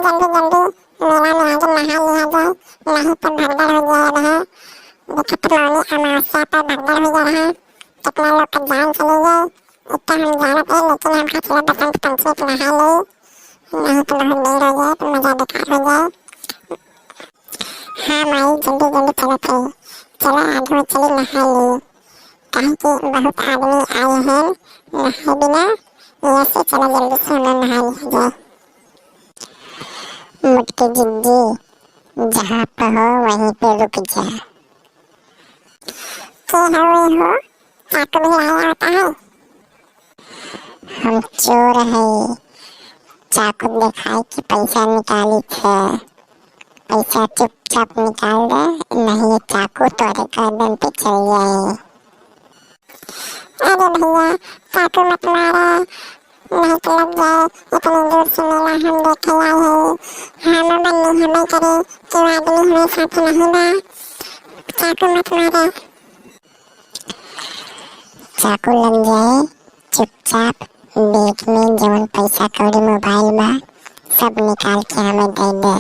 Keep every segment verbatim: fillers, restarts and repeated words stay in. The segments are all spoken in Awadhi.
जल्दी जल्दी मेला में आके नहा लिया जाए, नहीं तो भगदड़ हो जाए रहे। देखत मौनी अमावस्या पर भगदड़ हो जाए रहे, कितना लोग का जान चली गई। इतना हम जानत है, लेकिन हम खातिर बसंत पंचमी के नहा ले, नहीं तो बहुत देर हो जाए, तो मजा बेकार हो जाए। हाँ माई, जल्दी जल्दी चलत है, चलो आगे चली नहा ली, काहे कि बहुत आदमी आए हैं नहाए बिना, ये से चलो जल्दी से हम नहा लिया जाए। मोटकी जिज्जी, जहाँ पे हो वहीं पे रुक जा। के हवे हो? चाकू भी लाया होता है? हम चोर है, चाकू दिखाई के पैसा निकाली थे। पैसा चुपचाप निकाल दे, नहीं ये चाकू तोरे गर्दन पे चल जाए। अरे भैया, चाकू मत मारो, नहीं तो लग जाए। इतनी दूर से मेला हम देखे आए हैं। हम बन्नी हमें करे, क्यों आदमी हमें साथ नहीं बा। चाकू मत मारो। चाकू लग जाए, चुपचाप बैग में जवन पैसा कौड़ी मोबाइल बा, सब निकाल के हमें दे दे।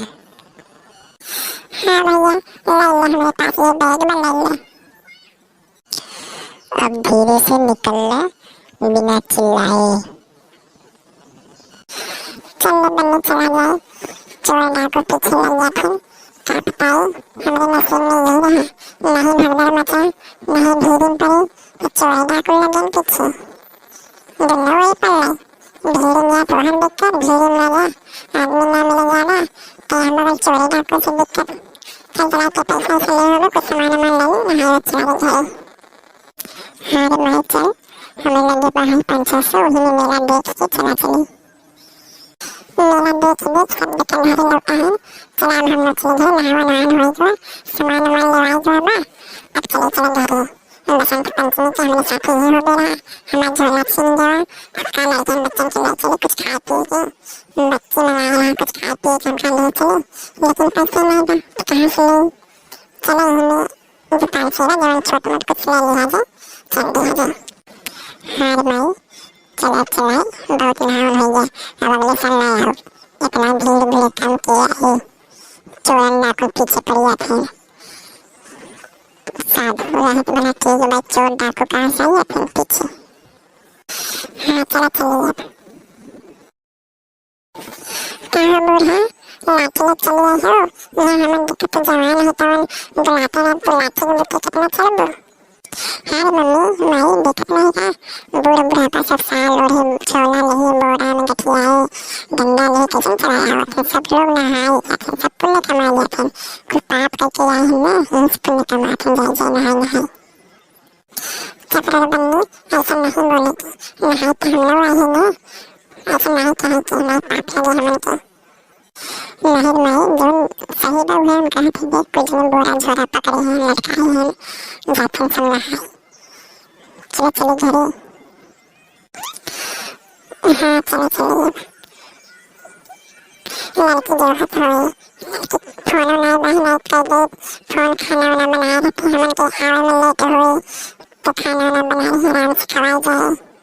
हाँ भैया, ले ले, हमरे पास ये बैग बा, ले ले। अब धीरे से निकल ले, बिना चिल्लाए। चल ले बन्नी, चला जाए। चोर डाकू पीछे लग जाथिन। का पता, हमरे नसीब में यही रहा। नहीं भगदड़ मचा, नहीं भीड़ में पड़ी, तो चोर डाकू लगन पीछे। दुनो वही पल्ले। भीड़ में तो हम दिक्कत, भीड़ में जा, आदमी ना मिले जाना, तो हम लोग चोर डाकू से दिक्कत। चल चला के पैसा से ले होबे, कुछ सामान वामान ले, नहाए चला जाए। हाँ रे माई, चल, हमें लगे बा है पाँच छः सौ, वही में मेला देख के चला चली। मेला देख देख सब दुकानदारी लौटा है। चला, अब हम लोग सीधे नहावा नहान होई जो, सामान वामान लेवाई जो बा, अब चले चले घरे। बसंत पंचमी के हमरे साथे ही हो बेरा, हमार झोला छीन गवा, अब का लड़कन बच्चन के ले चली कुछ खाए पिए के, बच्ची मंगाए रहा कुछ खाए पिए के हमका ले चली, लेकिन पैसे नहीं बा, तो कहाँ से ली? चलो हमें दुकान से ना जवन छोट मोट कुछ ले लिया जाए, चल दिया जाए। हाँ रे माई, चला चला, बहुत नहान हो गया, अब अगले साल ना आओ, इतना भीड़ भीड़ काम किया है, चोरन डाकू पीछे पड़ गया थे। साधु रहत बना ठीक बा, चोर डाकू कहाँ से आई अपन पीछे। हाँ, चला चलिए अब। कहाँ बूढ़ा, लाठी ले चलिए हो, यहाँ हमन दिखत जवान है तवन बुलाते ना, तो लाठी के बिट्टी कितना चलबू। हाँ रे मम्मी, माई, देखत नहीं का, बूढ़ बुढ़ापा सब साल ओढ़े, झोला लेही, बोरा में गठियाए, डंडा लेही, कैसन चला आवत है। सब लोग नहाए जात हैं, सब पुण्य कमाए जात हैं, कुल पाप करके आए हैं ना, यही से पुण्य कमात हैं, जाए जाए नहाए नहाए। चुप रह बन्नी, ऐसा नहीं बोले के, नहाए तो हम लोग आए हैं ना, ऐसा नहीं कहे के, नहीं पाप लगे हमन के। नहीं माई, जौन सही बा उहे हम कहत हई, देख कुल जने बोरा झोरा पकड़े हैं, लटकाए हैं, जाथन सब नहाए। चलो चलो घरे। हाँ चलो चलो। लड़की जो है थोड़ी, लड़की फोन नहीं बहन कर दे, फोन खाना वाना बनाए रहती, हमन के आवे में लेट हुई, तो खाना वाना बनाए ही आराम से खवाई जाए।